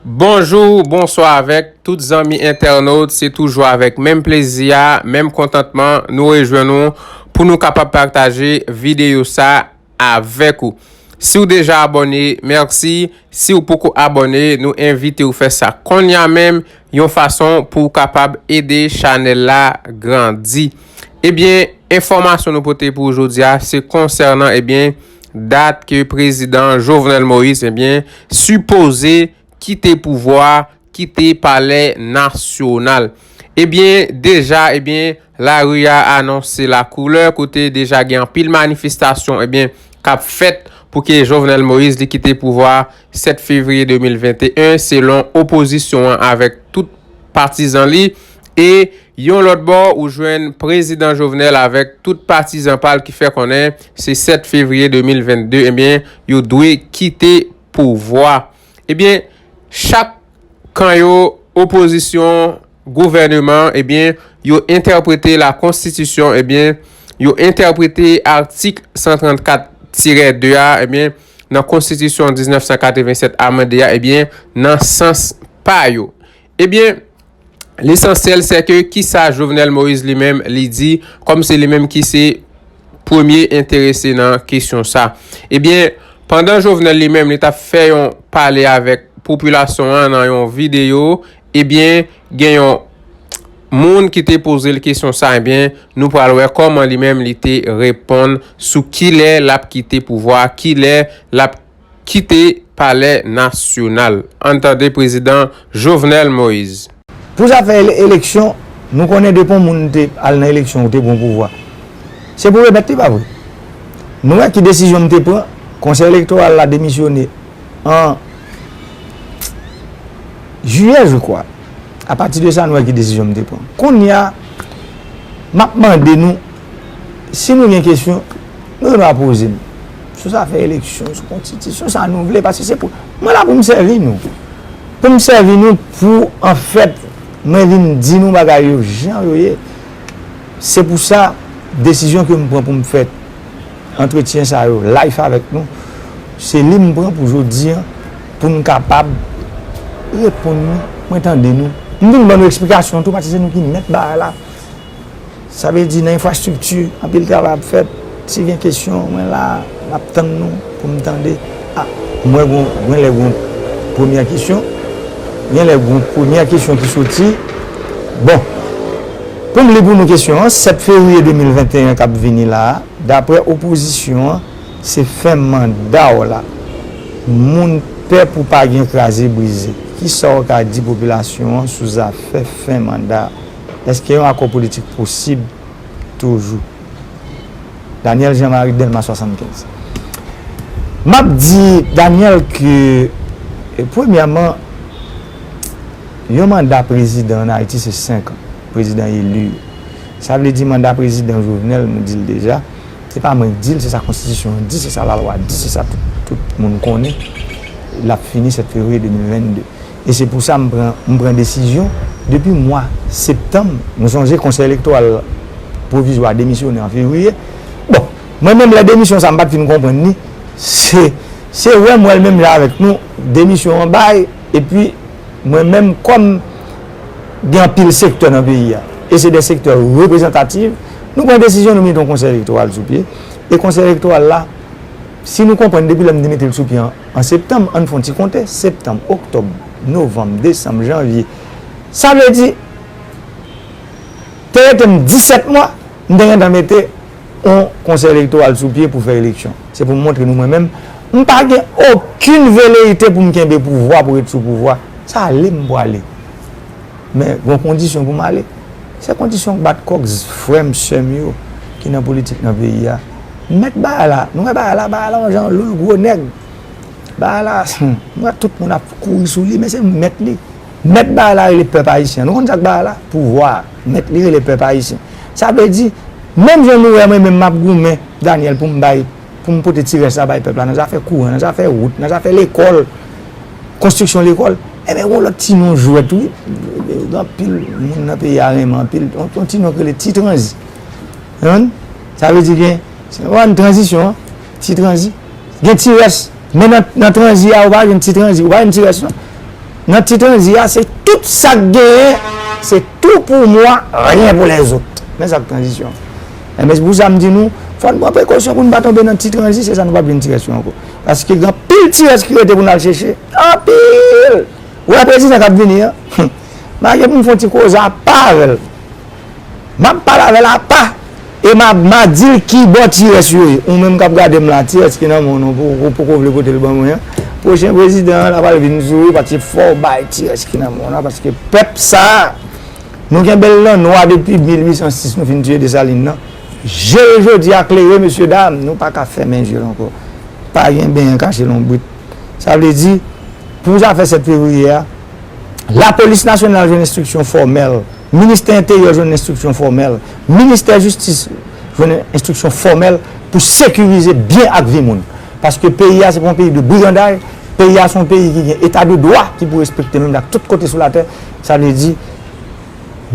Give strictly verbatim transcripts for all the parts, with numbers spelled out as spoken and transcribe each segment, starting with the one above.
Bonjou, bonswa avèk tout zanmi entènot, se toujou avèk menm plezi a, menm kontantman nou rejwenn nou pou nou kapab pataje videyo sa avèk ou. Si w deja abòne, mèsi. Si w poko abòne, nou envite w fè sa kounye a menm, yon fason pou w kapab ede chanèl la grandi. Ebyen, enfòmasyon nou pote pou w jodi a, se konsènan, ebyen, dat ke prezidan Jovenel Moïse, ebyen, sipoze kite pouvwa, kite palè nasyonal. Ebyen, deja, ebyen, lari a anonse lakoulè, kote deja gen anpil manifestasyon, ebyen, k ap fèt pou ke Jovenel Moïse li kite pouvwa sèt fevriye de mil venteyen, selon opozisyon an avèk tout patizan li. E yon lòt bò, ou jwenn prezidan Jovenel avèk tout patizan pa l ki fè konnen se sèt fevriye de mil vennde, ebyen, yo dwe kite pouvwa. Ebyen, chak kan yo, opozisyon, gouvèneman, ebyen, yo entèprete la konstitisyon, ebyen, yo entèprete atik san trannkat tirè de a, ebyen, nan konstitisyon diznèf san katrevennsèt amande a, ebyen, nan sans pa yo. Ebyen, lesansyèl, se ke kisa Jovenel Moïse li menm, li di, kòm se li menm ki se premye enterese nan kesyon sa. Ebyen, pandan Jovenel li menm, li t ap fè yon pale avèk popilasyon an nan yon videyo, ebyen, gen yon moun ki te poze l kesyon sa, ebyen, nou pral wè kòman li menm li te reponn sou kilè l ap kite pouvwa, kilè l ap kite palè nasyonal. Ann tande prezidan Jovenel Moïse. Pou zafè ele-, eleksyon, nou konnen depi yon moun te al nan eleksyon ou te pran pouvwa. Se pou remèt li, pa vre? Nou wè ki desizyon m te pran, konsèy elektoral la demisyone an jiyè, je crois. Apati de sa, nou wè ki desizyon m te pran. Kounye a, m ap mande nou, si nou gen kesyon, nou gen dwa poze m. Sou zafè eleksyon, sou konstitisyon, sa nou vle, paske se pou, mwen la pou m sèvi nou. Pou m sèvi nou, pou, anfèt, mwen vin di nou bagay yo jan yo ye. Se pou sa, desizyon ke m pran pou m fè antretyen sa yo, live avèk nou, se li m pran pou jodi a, pou n kapab reponn nou, mwen tande nou. M vin ban nou eksplikasyon tou, paske se nou ki mèt bagay la. Sa vle di nan enfrastrikti, anpil travay ap fèt. Si gen kesyon, mwen la, m ap tann nou pou m tande. A, mwen gon, mwen lè gon premyè kesyon, gen lè gon premyè kesyon ki soti. Bon, pou m li pou nou kesyon an, sèt fevriye de mil venteyen k ap vini la a, daprè opozisyon an, se fen manda w la. Moun pè pou pa gen kraze brize. Kisa w ka di popilasyon an sou zafè fen manda? Èske yon akò politik posib toujou? Daniel Jean Marie, Dèlma swasannkenz. M ap di Daniel ke, e, premyèman, yon manda prezidan ann Ayiti se senk an. Prezidan eli. Sa vle di manda prezidan Jovenel, nou di l deja, se pa mwen k di l, se sa konstitisyon an di, se sa lalwa di, se sa tout, tout moun konnen. L ap fini sèt fevriye de mil vennde. E se pou sa m pran, m pran desizyon depi mwa septanm. Nou sonje Konsèy Elektoral Pwovizwa demisyone an fevriye. Bon, mwen menm lè demisyon sa m pa t fin konprann li, se, se wè m wè l menm jan avèk nou, demisyon an bay, epi mwen menm kòm gen anpil sektè nan peyi a, e se de sektè reprezantatif, nou pran desizyon nou mete yon Konsèy Elektoral sou pye. E Konsèy Elektoral la, si nou konprann depi lè m te mete l sou pye an, an septanm, ann fè yon ti konte, septanm, oktòb, novanm, desanm, janvye. Sa vle di, te rete m disèt mwa, m te gentan mete yon konsèy elektoral sou pye pou fè eleksyon. Se pou m montre nou mwen menm, m pa gen okenn veleyite pou m kenbe pouvwa, pou ret sou pouvwa. Sa ale m pwale. Men, gon kondisyon pou m ale. Se kondisyon k bat kòk frè m, sè m yo, ki nan politik nan peyi a. M mèt bagay la. Nou wè bagay la, bagay la, yon jan loul gwo nèg. Bagay la, hmm, m wè tout moun ap kouri sou li, men se m mèt li. Mèt bagay la rele pèp ayisyen. Nou konn sa k bagay la? Pouvwa. Mèt li rele pèp ayisyen. Sa vle di, menm jan nou wè mwen menm m ap goumen, Daniel, pou m bay, pou m pote ti rès la bay pèp la, nan zafè kouran, nan zafè wout, nan zafè lekòl, konstriksyon lekòl, enben, gon lòt ti non jwèt, wi. Gen anpil moun nan peyi a renmen anpil. Yon, yon ti non k rele Ti Tranzi. Konprann? Sa vle di gen, se yon tranzisyon, an, Ti Tranzi. Gen Ti Rès. Men nan, nan Tranzi a, ou pa jwenn Ti Tranzi, ou pa jwenn Ti Rès, non. Nan ti tranzi a, se tout sa k genyen, se tout pou mwa, ryen pou lèzòt. Men sa k tranzisyon. Enben, se pou sa m di nou, fò n pran prekosyon pou n pa tonbe nan ti tranzi, se sa nou p ap jwenn ti rès yo ankò. Paske gen anpil ti rès ki rete pou n al chèche. Anpil! Ou wè prezidan k ap vini an? Hum. M a gen pou m fè yon ti koze apa avè l. M ap pale avè l apa. E m a, m a di l ki bò ti rès yo ye. Ou menm k ap gade m la, ti rès ki nan men w nan, ou poko vle pote l ban mwen an. Pwochen prezidan an, l a pral vin sou ou, paske fò w bay ti rès ki nan men w la, paske pèp sa a, nou kenbe l nan nwa depi mil uit san sis, nou fin tiye Desalin nan. Je l jodi a klere, mesye dam, nou pa ka fèmen je l ankò. Pa gen benyen kache lonbrit. Sa vle di, pou zafè sèt fevriye a, Lapolis Nasyonal jwenn enstriksyon fòmèl, Ministè Enteryè jwenn enstriksyon fòmèl, Ministè Jistis jwenn enstriksyon fòmèl pou sekirize byen ak vi moun. Paske peyi a se pa yon peyi de briganday, peyi a se yon peyi ki gen eta de dwa ki pou respekte menm jan ak tout kote sou latè. Sa vle di,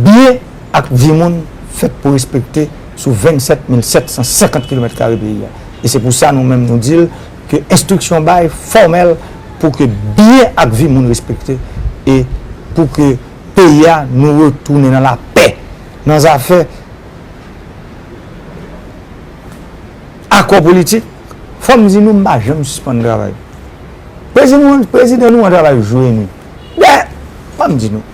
byen ak vi moun fèt pou respekte sou vennsèt mil sèt san senkant kilomèt kare peyi a. E se pou sa nou menm nou di l ke enstriksyon bay fòmèl pou ke byen ak vi moun respekte e pou ke peyi a nou retounen nan lapè. Nan zafè akò politik, fò m di nou, m pa janm sispann travay. Prezidan nou an, prezidan nou an travay jou e nwi. Dè, fò m di nou.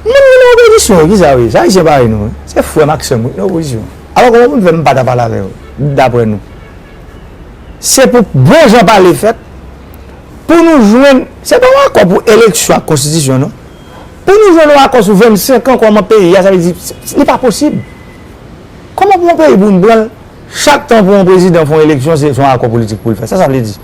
Moun ki nan opozisyon yo, ki sa yo ye? Se Ayisyen parèy nou, wi. Se frè m ak sè m wi, ki nan opozisyon. Alò, kòman pou n fè m pa ta pale avè yo, daprè nou? Se pou bon jan pale fèt, pou nou jwenn, se pa yon akò pou eleksyon ak konstitisyon, non. Pou nou jwenn yon akò sou vennsenk an kòman peyi a, sa vle di, li pa posib. Kòman pou yon peyi pou n pran l, chak tan pou yon prezidan fè yon eleksyon, se, se yon akò politik pou l fè? Sa, sa vle di.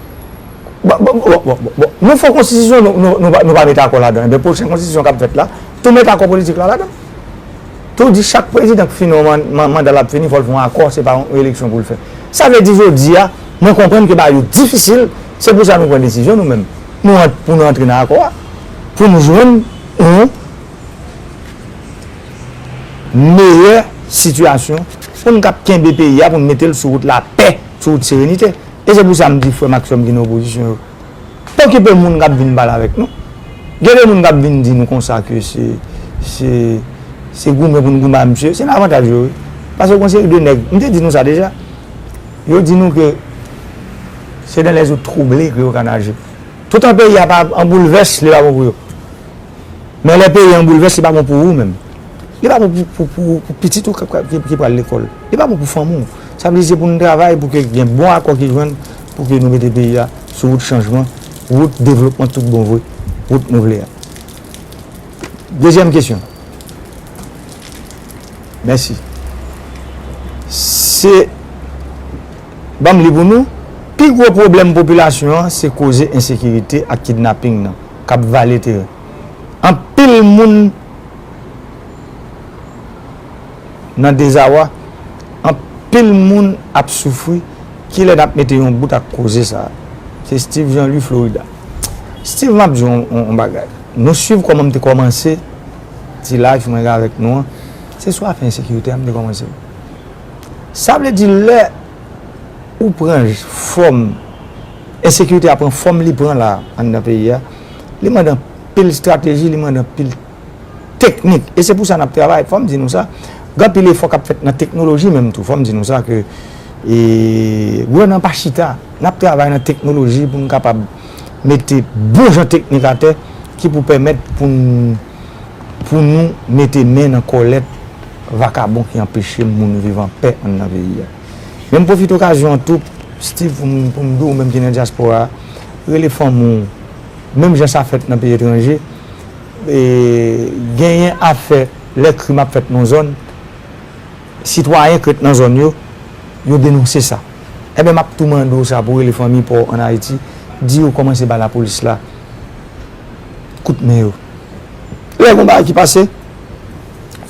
Bon, bon, bon, bon, bon, bon. Nou fè yon konstitisyon, nou, nou, nou pa, nou pa mete akò ladan. Enben, pwochen konstitisyon k ap fèt la, tou mete akò politik la ladan. Tou di chak prezidan k fini yon man-, man-, manda l ap fini, fò l fè yon akò, se pa yon eleksyon pou l fè. Sa vle di jodi a, mwen konprann ke bagay yo difisil, se pou sa nou pran desizyon nou menm. Nou ant-, pou nou antre nan akò a, pou nou jwenn yon meyè sitiyasyon, pou n kab kenbe peyi a, pou n mete l sou wout lapè, sou wout serenite. E se pou sa m di frè m ak sè m ki nan opozisyon yo, pa okipe moun k ap vin pale avèk nou. Gen de moun k ap vin di nou konsa ke se, se, se goumen pou n goumen ak misye. Se nan avantaj yo, wi. Paske gon seri de nèg, m te di nou sa deja, yo di nou ke se dans les eaux troublées que yo ka naje. Toutan peyi a pa an boulvès, li pa bon pou yo. Men lè peyi an boulvès, li pa bon pou ou menm. Li pa bon pou, pou, pou, pou pitit ou k, k, ki, ki pral lekòl. Li pa bon pou fanmi w. Sa vle di se pou nou travay pou ke gen bon akò ki jwenn, pou ke nou mete peyi a sou wout chanjman, wout devlopman tout bon vre, wout nou vle a. Dezyèm kesyon. Mèsi. Se, ban m li pou nou. Pi gwo pwoblèm popilasyon an, se koze ensekirite ak kidnaping nan, k ap vale teren. Anpil moun nan dezawa, anpil moun ap soufri. Kilè n ap mete yon bout ak koze sa a? Se Steve Jean Louis Florida. Steve, m ap di w yon, yon, yon bagay. Nou swiv kòman m te kòmanse ti live mwen avèk nou an. Se sou afè ensekirite a m te kòmanse. Sa vle di lè ou pran fòm, ensekirite a pran fòm li pran la anndan peyi a, li mande anpil estrateji, li mande anpil teknik. E se pou sa n ap travay. Fò m di nou sa. Gen anpil efò k ap fèt nan teknoloji menm tou. Fò m di nou sa ke, e, gouvènman pa chita. N ap travay nan teknoloji pou n kapab mete bon jan teknik atè ki pou pèmèt pou n, pou nou mete men nan kòlèt vakabon ki anpeche moun viv anpè anndan peyi a. Men m pwofite okazyon an tou, Steve, pou m, pou m di w, ou menm ki nan dyaspora a, rele fanmi w, menm jan sa fèt nan peyi etranje, e, genyen afè lè krim ap fèt nan yon zòn, sitwayen k ret nan zòn yo, yo denonse sa. Enben, m ap tou mande w sa pou w rele fanmi pa w ann Ayiti, di yo kòmanse ba lapolis la kout men yo. Lè gen yon bagay ki pase,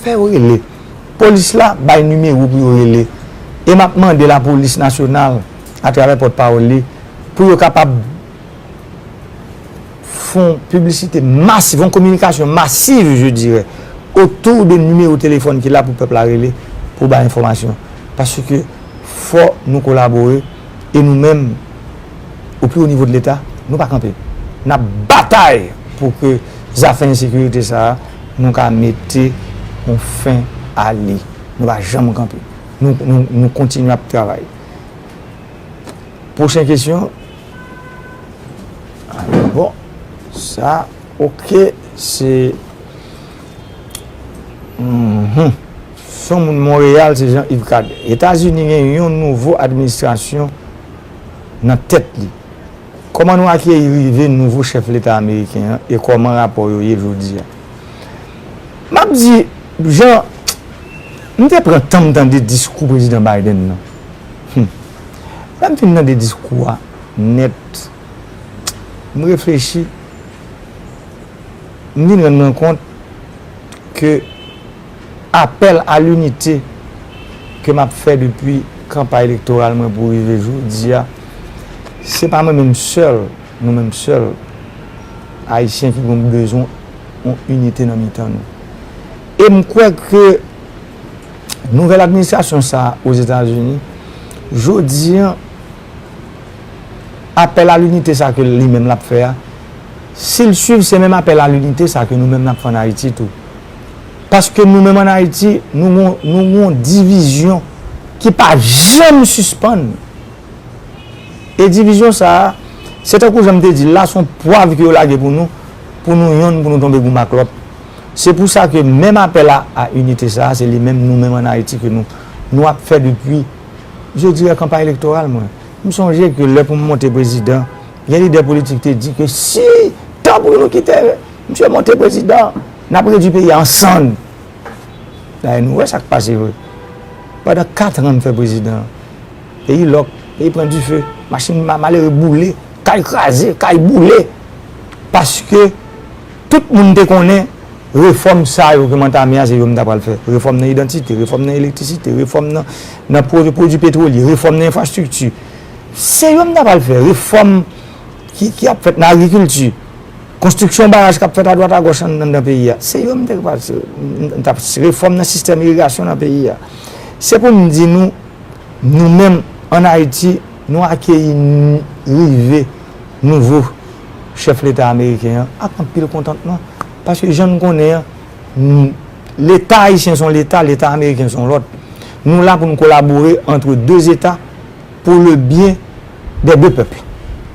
fè yo rele. Polis la bay nimewo pou yo rele. E m ap mande lapolis nasyonal, atravè pòtpawòl li, pou yo kapab fè yon piblisite masiv, yon kominikasyon masiv, je dirais, autour de nimewo telefòn ki la pou pèp la rele, pou bay enfòmasyon. Paske fò nou kolabore e nou menm, au plus haut niveau de Leta, nou pa kanpe. N ap batay pou ke zafè ensekirite sa a, nou ka mete yon fen a li. Nou pa janm kanpe. Nou, nou, nou kontinye ap travay. Pwochen kesyon. Bon, sa, oke, se, mhm. Se yon moun Monreyal, se Jean Yves Cadet. Etazini gen yon nouvo administrasyon nan tèt li. Kòman nou akeyi rive nouvo chèf leta ameriken an e kòman rapò yo ye jodi a? M ap di, jan m te pran tan m tande diskou prezidan Biden nan. Hmm. Lè m fin tande diskou a nèt, m reflechi, m vin rann mwen kont ke apèl a linite ke m ap fè depi kanpay elektoral mwen pou rive jodi a, se pa mwen menm sèl, nou menm sèl, Ayisyen ki gen bezwen yon inite nan mitan nou. E m kwè ke nouvèl administrasyon sa a Ozetazini, jodi a, apèl a linite sa ke li menm l ap fè a, si l swiv se menm apèl a linite sa ke nou menm n ap fè ann Ayiti tou. Paske nou menm ann Ayiti, nou gon, nou gon divizyon ki pa janm sispann. E divizyon sa a, se tankou jan m te di l la, se yon pwav ke yo lage pou nou, pou nou yonn, pou nou tonbe gou mak lòt. Se pou sa ke menm apèl a, a inite sa a, se li menm nou menm ann Ayiti ke nou, nou ap fè depi, je dirais, kanpay elektoral mwen. M sonje ke lè pou m monte prezidan, gen lidè politik te di ke si, tan pou nou kite misye monte prezidan, n ap redui peyi a an sann. Dayè, nou wè sa k pase vre. Pandan kat an m fè prezidan, peyi lòk, peyi pran dife, machin ma-, malere boule, kay kraze, kay boule. Paske tout moun te konnen refòm sa yo ke m antame a, se yo m ta pral fè. Refòm nan idantite, refòm nan elektrisite, refòm nan, nan pwo-, pwodui petwolye, refòm nan enfrastrikti. Se yo m ta pral fè. Refòm ki, ki ap fèt nan agrikilti, konstriksyon baraj k ap fèt adwat agòch anndan peyi a. Se yo m te pral, m, m t ap, refòm nan sistèm irigasyon nan peyi a. Se pou m di nou, nou menm, ann Ayiti, nou akeyi n-, rive nouvo chèf leta ameriken an ak anpil kontantman. Paske jan n konnen an, n-, leta ayisyen se yon leta, leta ameriken se yon lòt. Nou la pou n kolabore entre deux États pour le bien des deux peuples.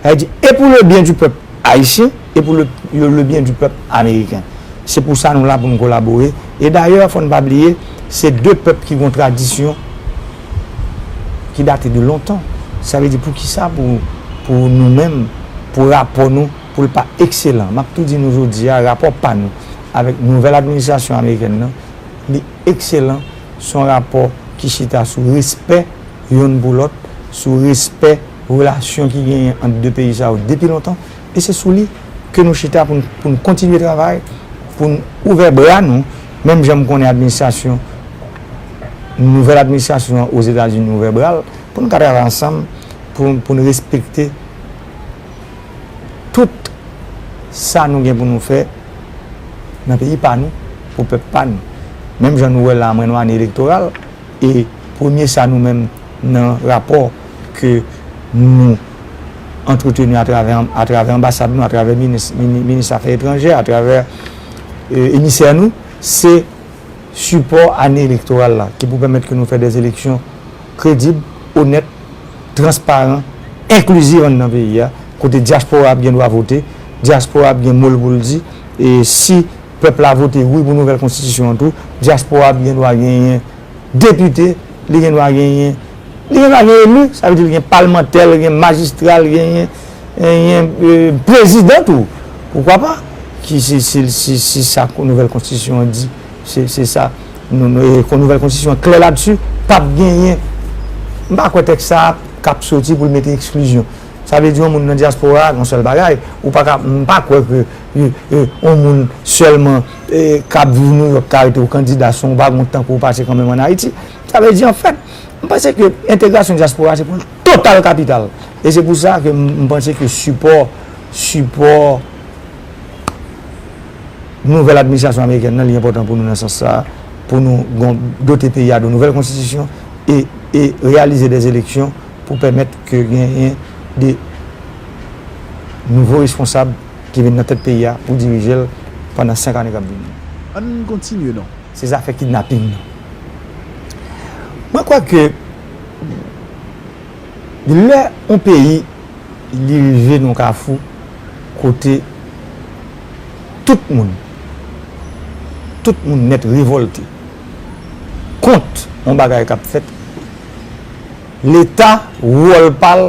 Sa vle di, e pou le byen di pèp ayisyen, e pou le, le, le byen di pèp ameriken. Se pou sa nou la pou n kolabore. E dayè, fò n pa bliye, se de pèp ki gon tradisyon ki date de lontan. Sa vle di, poukisa pou, pou nou menm, pou rapò nou, pou l pa ekselan? M ap tou di nou jodi a, rapò pa nou avèk nouvèl administrasyon amerikèn nan, li ekselan. Se yon rapò ki chita sou respè yonn pou lòt, sou respè relasyon ki genyen ant de peyi sa yo depi lontan. E se sou li ke nou chita pou n, pou n kontinye travay, pou n ouvè bra nou, menm jan m konnen administrasyon, nouvèl administrasyon an Ozetazini ouvè bra l, pou n ka travay ansanm, pou, pou n respekte tout sa nou gen pou nou fè nan peyi pa nou, pou pèp pa nou. Menm jan nou wè la, mwen, nou ane elektoral, e premye sa nou menm nan rapò ke nou antreteni atravè, atravè anbasad nou, atravè minis, mini-, minis afè etranjè, atravè, e, emisè nou, se sipò ane elektoral la, ki pou pèmèt ke nou fè dè eleksyon kredib, onèt, transparan, enkliziv anndan peyi a, kote dyaspora ap gen dwa vote, dyaspora ap gen mo l pou l di, e si pèp la vote wi pou nouvèl konstitisyon an tou, dyaspora ap gen dwa genyen depite, li gen dwa genyen, li gen dwa gen eli, sa vle di li gen palmantè, li gen majistra, li genyen, genyen, e, prezidan tou. Poukwa pa? Ki si, si, si, si sa nouvèl konstitisyon an di, se, se sa. Nou, nou, e, kon nouvèl konstitisyon an klè ladsi, p ap genyen. M pa kwè tèks sa a k ap soti pou l mete eksklizyon. Sa vle di yon moun nan dyaspora a, yon sèl bagay, ou pa ka, m pa kwè ke, e, e, yon moun sèlman, e, k ap viv Nouyòk ka rete w kandida san w pa gen yon tan pou w pase kanmenm ann Ayiti. Sa vle di, anfèt, m panse ke entegrasyon dyaspora se pou l total kapital. E se pou sa ke m, m panse ke sipò, sipò nouvèl administrasyon amerikèn nan, li enpòtan pou nou nan sans sa a, pou nou gon-, dote peyi a de nouvèl konstitisyon e, e reyalize dè eleksyon pou pèmèt ke genyen de nouvo responsab ki vin nan tèt peyi a pou dirije l pandan senk ane k ap vini. Ann kontinye non. Se zafè kidnaping nan. Mwen kwè ke lè yon peyi li rive nan kafou kote tout moun, tout moun nèt revòlte kont yon bagay k ap fèt, Leta, wòl pa l,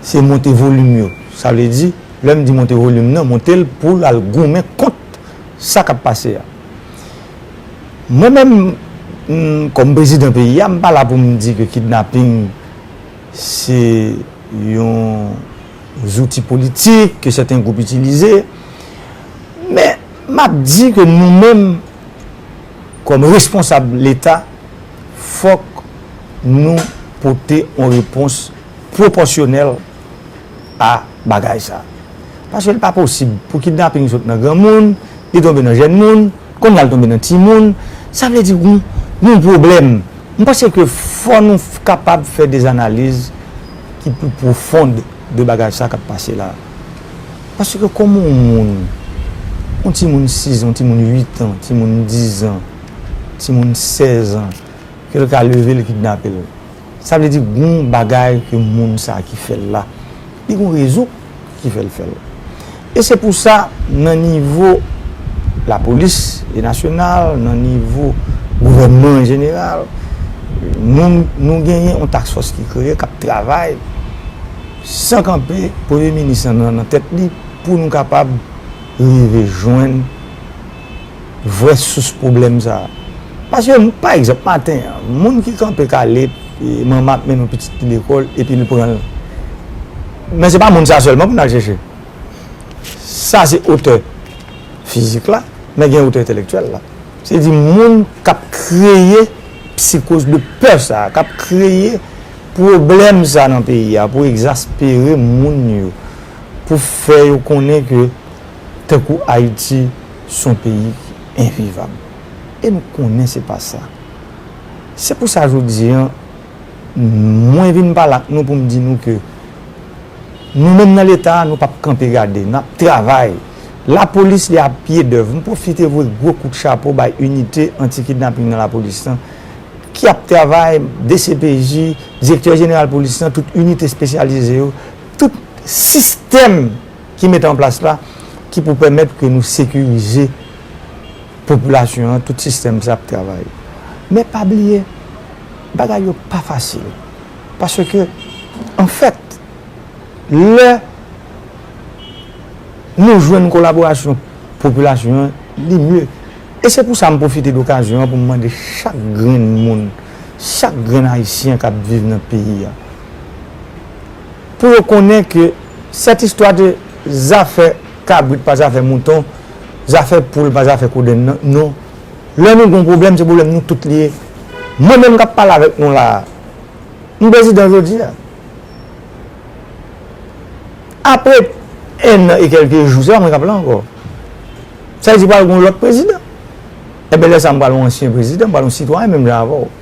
se monte volim yo. Sa vle di, lè m di monte volim nan, monte l pou l al goumen kont sa k ap pase a. Mwen menm, m, kòm prezidan peyi a, m pa la pou m di ke kidnaping se yon zouti politik ke sèten gwoup itilize. Men, m ap di ke nou menm, kòm responsab Leta, fòk nou pote yon repons pwopòsyonèl a bagay sa. Paske li pa posib pou kidnaping sot nan granmoun, li tonbe nan jèn moun, kounye a l tonbe nan timoun. Sa vle di gon, gon pwoblèm. M panse ke fò nou f-, kapab fè de zanaliz ki pli pwofond de bagay sa k ap pase la. Paske kòman yon moun, yon timoun sis an, yon timoun uit an, timoun diz an, timoun sèz an, ke l ka leve l kidnape l. Sa vle di gon bagay ke moun sa ki fè l la. Li gon rezon ki fè l fè l. E se pou sa, nan nivo lapolis e nasyonal, nan nivo gouvènman an jeneral, nou, nou genyen yon task force ki kreye, k ap travay san kanpe, premye minis lan nan, nan tèt li, pou nou kapab rive jwenn vrè sous pwoblèm sa a. Paske, pa egzanp, maten an, moun ki kanpe kale, e, manman ap mennen yon pitit li lekòl, epi li pran l. Men se pa moun sa sèlman pou n al chèche. Sa se otè fizik la, men gen otè entèlektyèl la. Se di moun k ap kreye psikoz de pè sa a, k ap kreye pwoblèm sa a nan peyi a pou egzaspere moun yo, pou fè yo konnen ke tankou Ayiti se yon peyi ki envivab. E nou konnen se pa sa. Se pou sa jodi a, mwen vin pale ak nou pou m di nou ke nou menm nan Leta a, nou p ap kanpe gade, n ap travay. Lapolis, li a pye dèv. M pwofite voye gwo kout chapo bay inite anti-kidnaping nan lapolis lan, ki ap travay, D C P J, direktè jeneral polis lan, tout inite espesyalize yo, tout sistèm ki mete an plas la, ki pou pèmèt ke nou sekirize popilasyon an, tout sistèm sa ap travay. Men pa bliye, bagay yo pa fasil. Paske, anfèt, lè nou jwenn kolaborasyon popilasyon an, li mye. E se pou sa m pwofite de okazyon an pou m mande chak grenn moun, chak grenn Ayisyen k ap viv nan peyi a, pou yo konnen ke sèt istwa de zafè kabrit pa zafè mouton, zafè poul pa zafè kodenn nan, non. Lè nou gen yon pwoblèm, se pwoblèm nou tout li ye. Mwen menm k ap pale avèk nou la a, m prezidan jodi a. Apre en an e kèlke jou, se pa mwen k ap la ankò. Sa vle di pral gen yon lòt prezidan. Enben, lè sa a, m pral yon ansyen prezidan, m pral yon sitwayen menm jan avè w.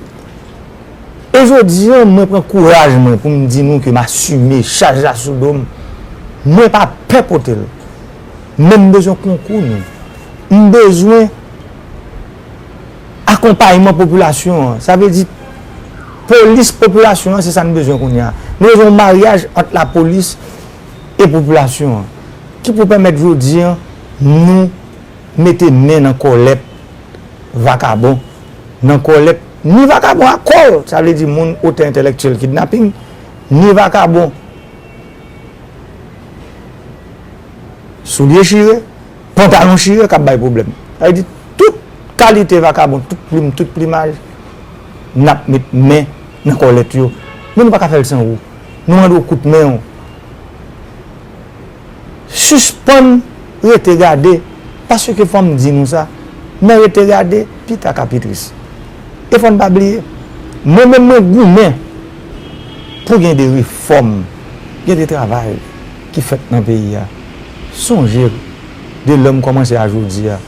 E jodi a, mwen pran kouraj mwen pou m di nou ke m asime chaj la sou do m. Mwen pa pè pote l. Men m bezwen konkou nou. M bezwen akonpayman popilasyon an. Sa vle di, polis popilasyon an, se sa n bezwen kounye a. Nou bezwen yon maryaj ant lapolis e popilasyon an, ki pou pèmèt jodi a, nou mete men nan kòlèt vakabon, nan kòlèt ni vakabon a kò l, sa vle di moun otè entèlektyèl kidnaping, ni vakabon soulye chire, pantalon chire k ap bay pwoblèm. Sa vle di, tout kalite vakabon, tout plim, tout plimaj, n ap met men nan kòlèt yo. Men nou pa ka fè l san ou. Nou mande w kout men w. Sispann rete gade, paske fò m di nou sa, nan rete gade, pita ka pi tris. E fò n pa bliye, mwen menm mwen goumen pou gen de refòm, gen de travay ki fèt nan peyi a. Sonje, de lè m kòmanse a jodi a,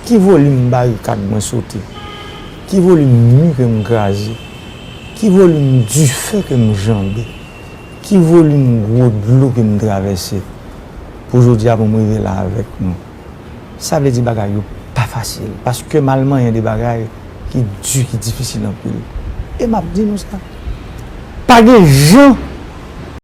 ki volim barikad mwen sote, ki volim mi ke m kraze, ki volim dife ke m janbe, ki volim gwo dlo ke m travèse. pou jodi a pou m rive la avèk nou. Sa vle di bagay yo pa fasil, paske m al manyen de bagay ki di, ki difisil anpil. E m ap di nou sa, pa gen jan